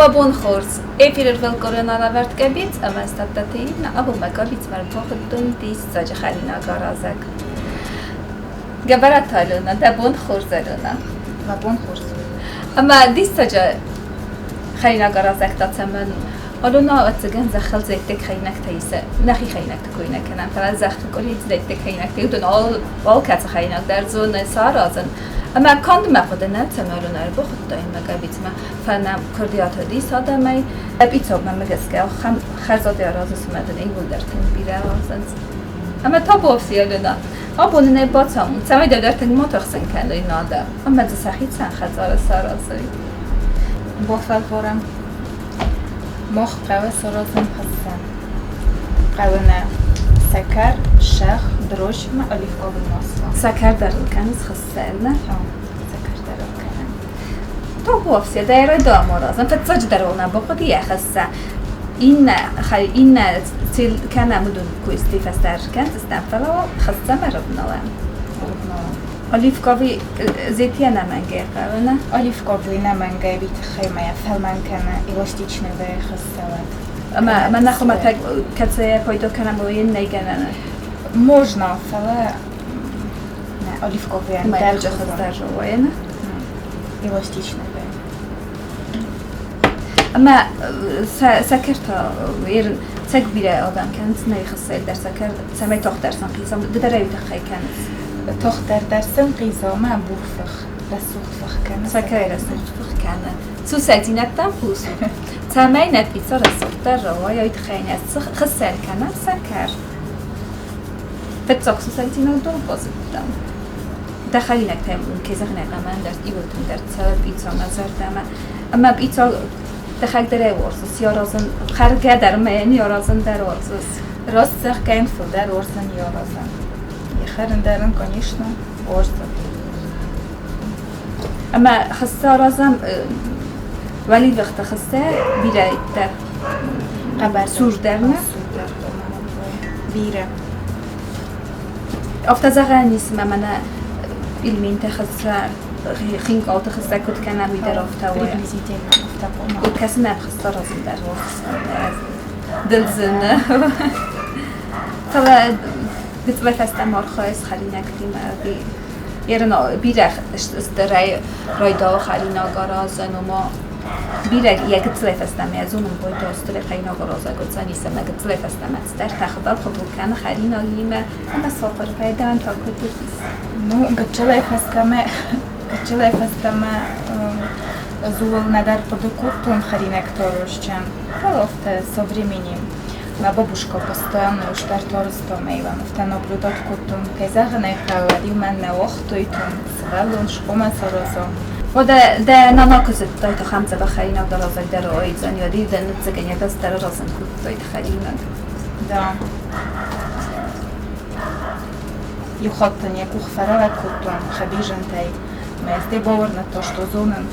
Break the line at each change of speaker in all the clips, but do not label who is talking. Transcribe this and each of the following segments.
Уӕ бон хорз! Эфиры ӕрвылкъуырон алӕвӕрд къӕбиц ӕмӕ Статтаты Иринӕ абон къӕбицмӕ ӕрбахуыдтон диссаджы хӕринаг аразӕг. Гӕбӕраты Алена, дӕ бон хорз, Алена!
Мӕ бон хорз.
Ӕмӕ диссаджы хӕринаг аразӕг та цӕмӕн у? Алена, ӕвӕццӕгӕн, зӕххыл зӕйттаг хӕринӕгтӕ исы. Нӕхи хӕринӕгты кой нӕ кӕнӕм, фӕлӕ зӕххы къуырийы зӕйттаг хӕринӕгтӕ уыдон алкӕцы хӕринаг дӕр зоны, цы аразын. Ӕмӕ канд мӕ хъуыды нӕ, цӕмӕй Алена ӕрбахуыдтаин мӕ къӕбицмӕ, фӕлӕ курдиат уыдис адӕмӕй. Пъицомӕ гӕсгӕ ахӕм хӕрзад аразы, цымӕ дын иууылдӕр тынг бирӕ уарзынц. Ӕмӕ табуафси, Алена, абон ын ӕй бацамон, цӕмӕй дӕу дӕр тынг ма тыхсын кӕной нада, ӕмӕ дзы сӕхицӕн хӕдзары саразой.
Бафӕлварӕм. Мах хъӕуы саразын хӕссӕн. Хъӕуы нӕ сӕкӕр, сӕгъ, дрожь ӕмӕ оливковый масло.
Сӕкӕр дӕр ыл кӕныс хӕссӕн, нӕ?
Сӕкӕр дӕр ыл кӕнӕм.
Табуафси, дӕ райдам аразын. Фыццаджыдӕр ыл нӕ бахъуыди йӕ хӕсса. Иннӕ хай, иннӕ цел кӕнӕм уыдон куысты фӕстӕ ӕркӕндзыстӕм, фӕлӕ уал хӕссӕм ӕрывналӕм.
Ӕрывналӕм.
Оливковый зети ӕнӕмӕнгӕй хъӕуы, нӕ?
Оливковый ӕнӕмӕнгӕй уый тыххӕй ма йӕ фӕлмӕн кӕны, эластичный вӕййы хӕссӕуат.
Ӕмӕ мӕнӕ хуымӕтӕг кӕцыйӕ пайда кӕнӕм, уый нӕй гӕнӕн?
Можно, фӕлӕ нӕ оливковыйӕн дӕр
хуыздӕр рауайы, нӕ?
Эластичный вӕййы.
Ӕмӕ сӕкӕр та цӕг бирӕ адӕм кӕнынц нӕ хыссӕйы дӕр сӕкӕр, цӕмӕй тагъддӕр сӕнхъиза. Ды дӕр ӕй уый тыххӕй кӕныс?
Тагъддӕр дӕр сӕнхъиза ӕмӕ бурфых, рӕсугъд фых кӕны.
Сӕкӕрӕй рӕсугъд фых кӕны. Сусӕгдзинӕдтӕм хъусут. Цӕмӕй нӕ пицца рӕсугъддӕр рауайа, уый тыххӕй нӕ хыссӕ кӕнӕм сӕкӕр. Фыццаг сусӕгдзинад дон базыдтам. Дӕ хӕринӕгтӕй кӕй зӕгъын ӕй хъӕуы, ӕндӕр иуыл тынгдӕр цӕуы пъицо мӕ зӕрдӕмӕ. Ӕмӕ пъицо дӕхӕдӕг дӕр ӕй уарзыс, йӕ аразын, хӕргӕ дӕр ма йын йӕ аразын дӕр уарзыс.
Раст зӕгъгӕйӕн фылдӕр уарзын йӕ аразын. Йӕ хӕрын дӕр ын, конечно, уарзын.
Ӕмӕ хыссӕ аразӕм уӕливыхты хыссӕ бирӕ
Хъӕбӕр
сурдӕр нӕ?
Сурдӕр, бирӕ.
Афтӕ зӕгъӕн ис, ӕмӕ мӕнӕ пельментӕ хыссӕ, хинкъалты хыссӕ куыд кӕнӕм, уый дӕр афтӕ у.
Приблизительно афтӕ хъуамӕ.
Куыд кӕсын ӕм хыссӕ разын дӕр дылдзыны. Фӕлӕ гыццылӕй фӕстӕмӕ архайыс хӕринӕгтимӕ ӕви Ерын бирӕ стырӕй райдауы хӕринаг аразын, ома бирӕ йӕ гыццылӕй фӕстӕмӕ йӕ зонын байдыдта стырӕй хӕринаг аразӕг уыдзӕнис ӕмӕ гыццылӕй фӕстӕмӕ цыдӕр тӕхыбӕл хъыбыл кӕны хӕринагимӕ ӕмӕ сахъыр пайдайӕн та куыд уыдис?
Ну, гыццылӕй фӕстӕмӕ гыццылӕй фӕстӕмӕ зуыл нӕдӕр хъуыды кодтон хӕринӕгты арӕзтӕн, фӕлӕ афтӕ со временем Мӕ бабушка постоянно уыстӕртарызта мӕ афтӕ наблюдать кодтон, кӕй зӕгъын ӕй хъӕуы, иу мӕн нӕ уагътой, там сывӕллон скъомӕ сараза.
Уӕдӕ дӕ нана куы зыдтай, ахӕм дзӕбӕх хӕринаг аразӕг дӕр райдзӕн, уӕд-иу дӕ ныццӕгӕн йӕ дӕс дӕр аразын кодтай хӕринаг.
Да. Иу хатт ын йӕ къух фӕрӕлӕг кодтон хӕбизӕнтӕй, мӕ ӕз бауырныдта, что зонын.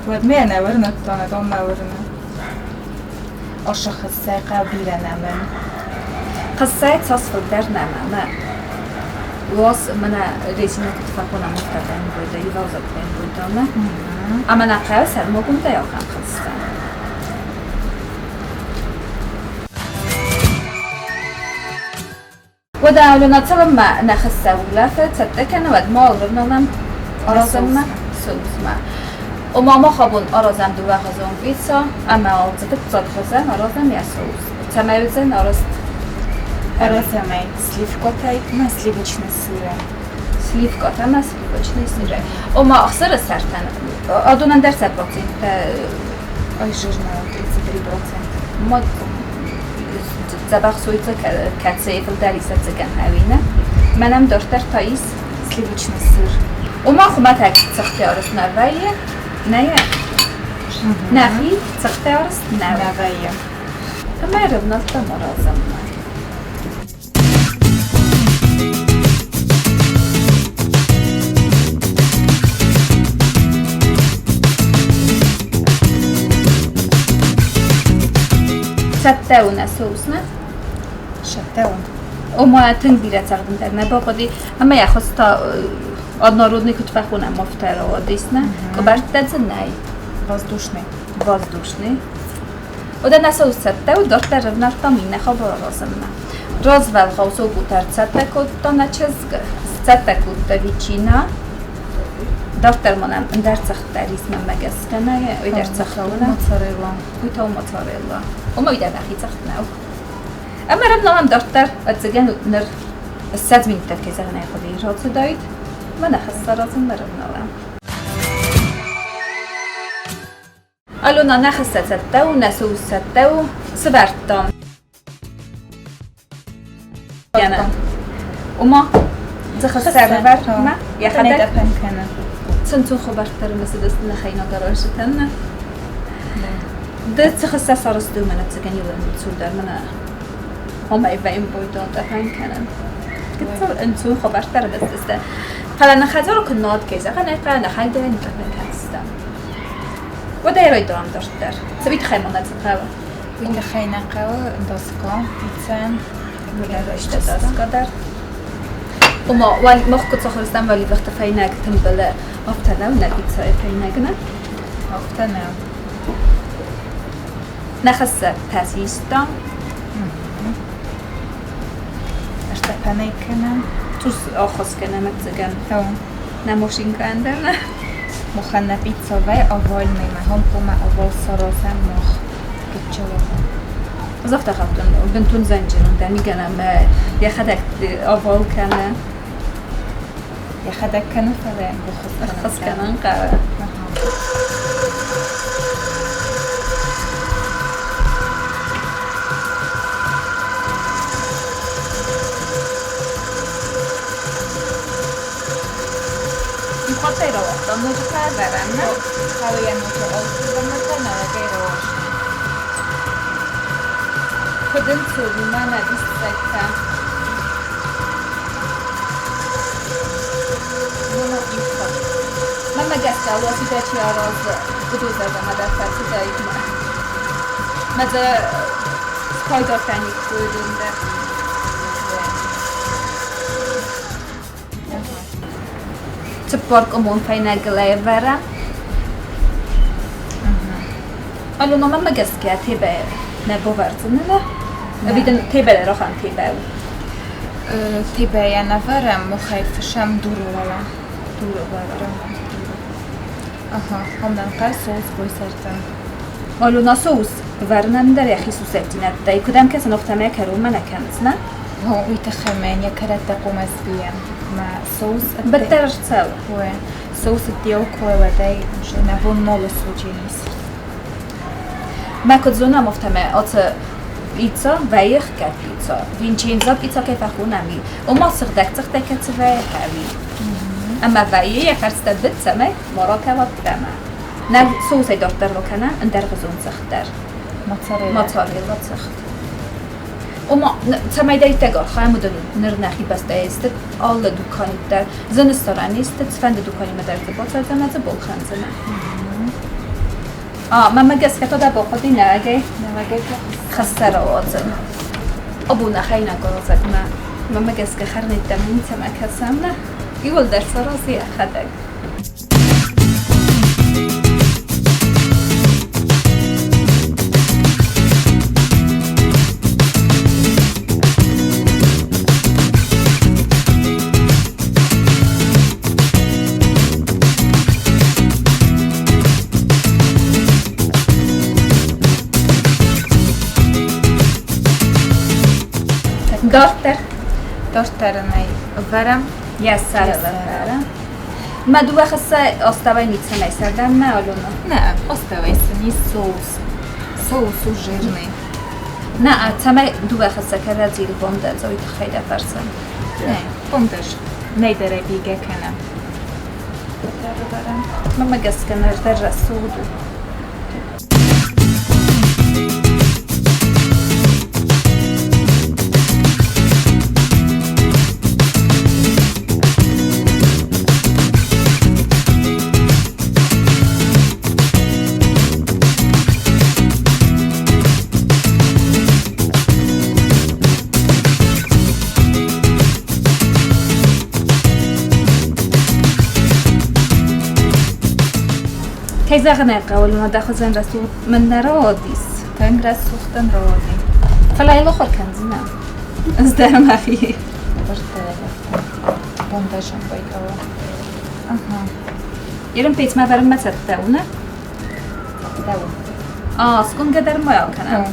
Уӕд мӕ нӕ уырныдтон, адон мӕ уырны. Асы хыссӕ хъӕу бирӕ нӕмын.
Хыссӕ цас фылдӕр нӕмӕ. Уас мӕнӕ резина куыд фӕхонӕм, афтӕ бӕмбойдӕ, ивӕлзӕг бӕмбойдӕмӕ. Ӕмӕ нӕ хъӕуы сӕрмагондӕй ахӕм хыссӕ. Уӕдӕ Алена цалынмӕ нӕ хыссӕ улӕфы, цӕттӕ кӕны, уӕдмӕ ӕрывналӕм аразынмӕ, соусмӕ. Ома мах абон аразӕм дыууӕгъуызон пицца ӕмӕ фыццаг хуызӕн аразӕм йӕ соус. Цӕмӕй уыдзӕн арӕзт?
Аразӕм ӕй сливкӕтӕй ӕмӕ сливочный сырӕй.
Сливкӕтӕ ӕмӕ сливочный сырӕй. Ома ӕхсыры сӕртӕн адонӕн дӕр сӕ проценттӕ
Ой, жирная, 33%.
Ма дзӕбӕх суйдзы кӕцыйы фылдӕр исӕццӕгӕн ӕви нӕ. Мӕнӕм дарддӕр та ис
сливочный сыр.
Ома хуымӕтӕг цыхты арӕзт нӕ вӕййы, нӕ нӕхи цыхты арӕзт нӕ
вӕййы.
Ӕмӕ ӕрӕвнӕлдтам аразынмӕ. Цӕттӕ у нӕ соус, нӕ?
Цӕттӕ у.
Ома тынг бирӕ цӕгъдын дӕр нӕ бахъуыди, ӕмӕ йӕ хуыз та. Однородный куыд фӕхонӕм, афтӕ рауадис, нӕ? Къуыбӕрттӕ дзы нӕй.
Воздушный.
Воздушный. Ода нӕ соус цӕттӕ у, дарддӕр ӕрӕвнӕлдтам иннӕ хабар аразынмӕ. Развӕлгъау согутӕ ӕрцӕттӕ кодта нӕ чызг, сцӕттӕ кодта ветчина. Дарддӕр ма нӕм ӕндӕр цӕхтӕ ис мӕнмӕ гӕсгӕ нӕ, уый дӕр цӕхтӕ
Моцарелла.
Уый та у моцарелла. Ома уый дӕр нӕхи цӕхт нӕу. Ӕмӕ рӕвналӕм дарддӕр, ӕцӕгӕн ныр 20 минуттӕ кӕй зӕгъын ӕй хъуыди рацыдаид, мӕ нӕ хӕсс аразынмӕ рӕвналӕм. Алена нӕ хӕсса цӕттӕ у, нӕ соус цӕттӕ у, сывӕрдтам. Ома дзыхы сӕрвӕртмӕ йӕхӕдӕг
кӕны.
Цынцун хабӕрттӕ рымысыдысты нӕ хӕйнаг-аразджытӕн. Ды цы хӕсса сарӕзты мӕнӕ цыгӕн иу ӕнцон дӕр мӕнӕ омӕй вӕйм бойдон тъӕпӕн кӕнын. Гыццыл ӕнцон хабӕрттӕ рымысдысты. Фӕлӕ нӕ хӕдзары куы над кӕй зӕгъӕн ӕй хъӕуы, нӕ хӕлдӕй тъӕпӕн кӕныстӕм. Уӕд ӕй райдайӕм дарддӕр. Цы тыххӕй ма нӕ цы хъӕуы?
Уый тыххӕй нӕ хъӕуы доска, пиццӕ,
Доска дӕр. Ома, мах куыд сахуырстам уӕливӕхты фӕйнӕг тымбылы, афтӕ нӕу нӕ пиццӕйы фӕйнӕг, нӕ?
Афтӕ нӕу.
Нӕ хӕссы тӕсистам.
Ӕртӕпӕнӕй кӕнӕм.
Цъус ӕххуыс кӕнӕм ӕцӕгӕн. Нӕ машинка ӕндӕр нӕ.
Махӕн нӕ пиццавӕй овальный, махӕн хъуамӕ овал саразӕм мах гыццылы.
Ӕз афтӕ хаттон, бынтон зӕнджын дӕ мигӕнӕн мӕ йӕхӕдӕг овал кӕны.
Йӕхӕдӕг кӕны, фӕлӕ
ӕххуыс кӕнын хъӕуы. Иухаттӕй рауагътам, ноджы та ӕвӕрӕм, нӕ?
Хъӕуы йӕ ноджы алцыдӕр нӕуӕгӕй рауазын.
Куыд ӕнцон у мӕнӕ диссӕгтӕ. Мӕнмӕ гӕсгӕ, уӕситӕ чи аразы, уыдон зӕрдӕмӕ дӕр фӕцыдаид мӕ. Мӕ дзы спайда кӕниккой уыдон дӕр. Цыппаркъуымон фӕйнӕгыл ӕвӕрӕм. Алена, мӕнмӕ гӕсгӕ, тебӕ нӕ бавӕрдзынӕ? Ӕви дын тебӕ дӕр ахӕм тебӕ у?
Тебӕйӕн ӕвӕрӕм, махӕй фыссӕм дуры уӕлӕ.
Дуры уӕлӕ.
Аха, ӕнӕнхъӕл соус байсӕрдзӕн.
Алена, соус вӕрынӕн дӕр йӕхи сусӕгдзинӕдтӕй куыд ӕм кӕсын, афтӕ кӕронмӕ нӕ кӕныс, нӕ?
Уый тыххӕй мӕ йӕ кӕрӕттӕ хъуамӕ сбийӕм. Мӕ соус
Бӕттӕр ӕрцӕуы.
Ой, соус ӕддейау куы уӕдӕй уже нӕ бон нал судженис.
Мӕ куыд зонӕм, афтӕмӕй ацы пицца вӕййы хгӕд пицца. Винчензо пицца кӕй фӕхонӕм, уый. Ома сыгъдӕг цыхтӕй кӕцы вӕййы, уый. Ӕмӕ вӕййы йӕ хӕрзтӕ быд, цӕмӕй ма ракӕла ӕддӕмӕ. Нӕ соусӕй дарддӕр ракӕнӕм ӕндӕргъуызон цыхт дӕр.
Моцарелла.
Моцарелла цыхт. Ома, цӕмӕйдӕриддӕр архайӕм, уыдон ныр нӕхи бӕстӕйы сты алы дуканиты дӕр. Зын ссарӕн ис, цыфӕнды дуканимӕ дӕр дзы бацӕудзӕн ӕмӕ дзы балхӕндзынӕ. А, мӕнмӕ гӕсгӕ та дӕ бахъуыди нӕуӕгӕй
Нӕуӕгӕй
хӕсса рауадзын. Абон нӕхӕйнаг аразӕгмӕ мӕнмӕ гӕсгӕ хӕрнӕйттӕм ницӕмӕ кӕсӕм, нӕ? Иуылдӕр саразы йӕхӕдӕг. Дарддӕр.
Дарддӕр ын ӕй ӕвӕрӕм.
Йӕ сӕрыл ӕвӕрӕм. Мӕ дыууӕ хӕсса астӕуӕй ницӕмӕй сӕрдӕм мӕ Алена?
Нӕ, астӕуӕй сын ис соус. Соус у жирный.
Нӕ, цӕмӕй дыууӕ хӕсса кӕрӕдзийыл бандӕдза, уый тыххӕй дӕ фӕрсын.
Нӕ, бандӕз. Нӕй дӕр ӕй бийгӕ кӕнӕм.
Мӕнмӕ гӕсгӕ ныр дӕр рӕсугъд у. Кӕй зӕгъын ӕй хъӕуы, ма дӕ хуызӕн рӕсугъд мын нӕ рауадис.
Тынг рӕсугъдӕн рауади.
Фӕлӕ йыл ахуыр кӕндзынӕ. Ӕз дӕр мӕхи.
Бандажам байкала. Ага.
Ерын пецмӕ вӕрынмӕ цӕттӕ у, нӕ?
Цӕттӕ у.
А, сконгӕ дӕр ма кӕнӕм.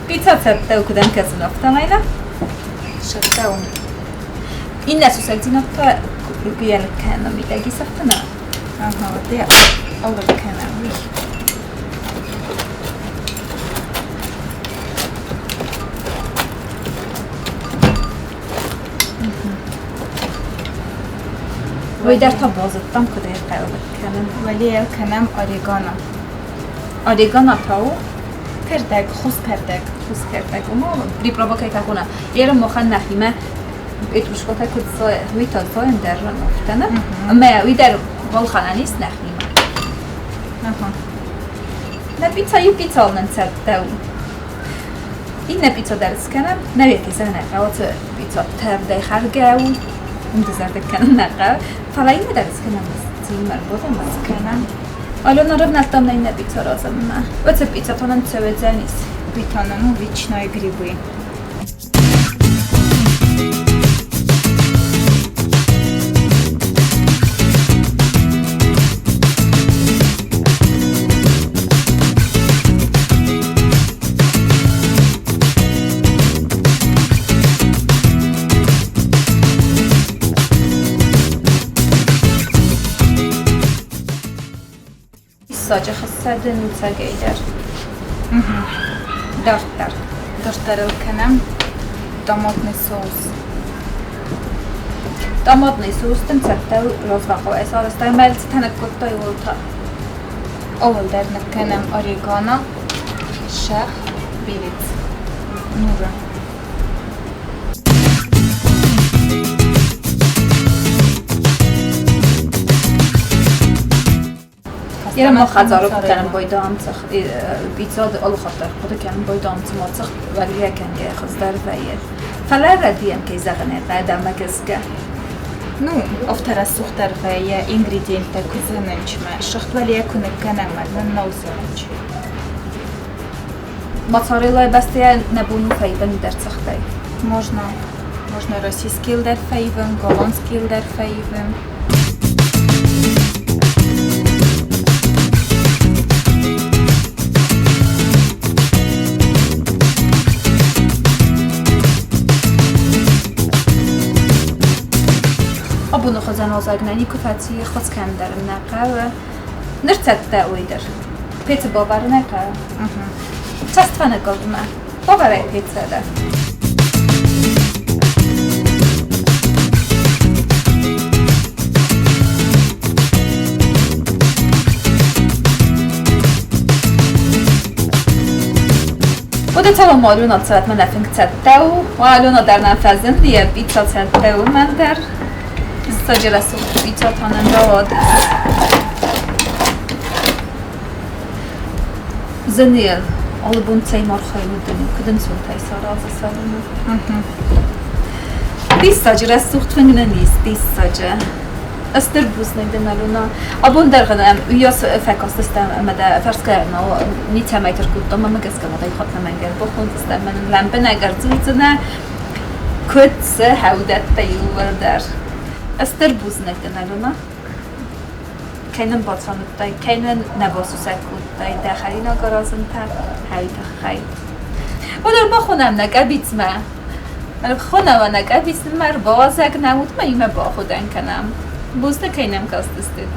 Пицца цӕттӕ у, куыд ӕм кӕсын, афтӕмӕй нӕ?
Цӕттӕ у.
Иннӕ сусӕгдзинӕдтӕ куы кӕнӕм, мидӕг ис афтӕ нӕ?
Ага, вот я алыг кӕнӕм уый.
Уый дӕр та базыдтам, куыд ӕй хъӕуы кӕнын.
Уӕлейӕ кӕнӕм орегано.
Орегано та у?
Кӕрдӕг, хус кӕрдӕг.
Хус кӕрдӕг. Ома, приправа кӕй та хона. Ерын махӕн нӕхимӕ петрушкатӕ куыд уый та зайын дӕр афтӕ нӕ? Ӕмӕ уый дӕр балхӕнӕн ис нӕхимӕ.
Ага.
Нӕ пицца иу пиццал нын цӕттӕ у. Иннӕ пицца дӕр скӕнӕм. Нӕ векезӕ нӕ хъӕуы, пицца тӕвдӕй хӕргӕ у. Уым дызӕрдыг кӕнын нӕ хъӕуы. Фӕлӕ иннӕ дӕр скӕнӕм. Цимӕ рбодӕм
скӕнӕм.
Алена рывнӕлдтам нӕ иннӕ пицца разынмӕ. Оце пицца та нын цӕуыдзӕнис.
Уый та нын у ветчинайы грибы.
Диссаджы хыссӕ дын у цӕгӕйдӕр. Дарддӕр.
Дарддӕр ыл кӕнӕм томатный соус.
Томатный соус дын цӕттӕ у развӕхъӕуӕй сарӕзтай, мӕлцытӕ ныккодтай ууыл та.
Ууыл дӕр ныккӕнӕм орегано, сӕгъ, перец, нуры.
Ерема хӕдзары кӕнын байдам цых пиццад алы хатт дӕр хъуыды кӕнын байдам цыма цых вӕлийӕ кӕнгӕ хуыздӕр вӕййы. Фӕлӕ рӕдийӕн кӕй зӕгъын ӕй хъӕуы адӕммӕ гӕсгӕ.
Ну, афтӕ рӕсугъддӕр вӕййы ингредиенттӕ куы зынынчмӕ, сыгъд уӕлейӕ куы ныккӕнӕм, уӕд нын нӕу зынынч.
Моцареллайы бӕстӕйӕ нӕ бон у фӕивӕн дӕр цыхтӕй.
Можно. Можно российский дӕр фӕивын, голландский дӕр фӕивын.
Абоны хуызӕн уазӕг нӕ никуы фӕци, хос кӕмдӕр нӕ хъӕуы. Ныр цӕттӕ уый дӕр. Пецы бавӕрын ӕй хъӕуы. Цӕстфӕныкъуылдмӕ. Бавӕрай пецӕ дӕр. Oda цӕуӕм Алена цӕттӕ мӕнӕ фынг цӕттӕ у. Алена дӕр нӕм фӕзынди, йӕ пицца цӕттӕ у мӕн дӕр. Диссаджы рӕсугъд пицца та нын рауад. Зынел, алы бон цӕй мархай уыдын, куыд ӕнцонтӕй саразы цӕрыны. Диссаджы рӕсугъд фынг нын ис, диссаджы. Стыр бузныг дын, Алена. Абон дӕргъы нӕм уыйас фӕкастыстӕм ӕмӕ дӕ фӕрсгӕ ницӕмӕй кодтам, ӕмӕ гӕсгӕ ма дӕ хатт нӕмӕнгӕ бахондзыстӕм, мӕнӕн лӕмбынӕг ӕрдзурдзынӕ, куыд цы хӕудӕттӕ иууылдӕр. Стыр бузныг дын, Алена. Кӕй нын бацамыдтай, кӕй нын нӕ басусӕг кодтай дӕ хӕринаг аразынтӕ, хӕй тыххӕй. Уӕддӕр бахонӕм нӕ къӕбицмӕ. Хонӕм нӕ къӕбицмӕ, ӕрбауазӕг нӕ уыд, ма иумӕ баходӕн кӕнӕм. Бузныг, кӕй нӕм кастыстут.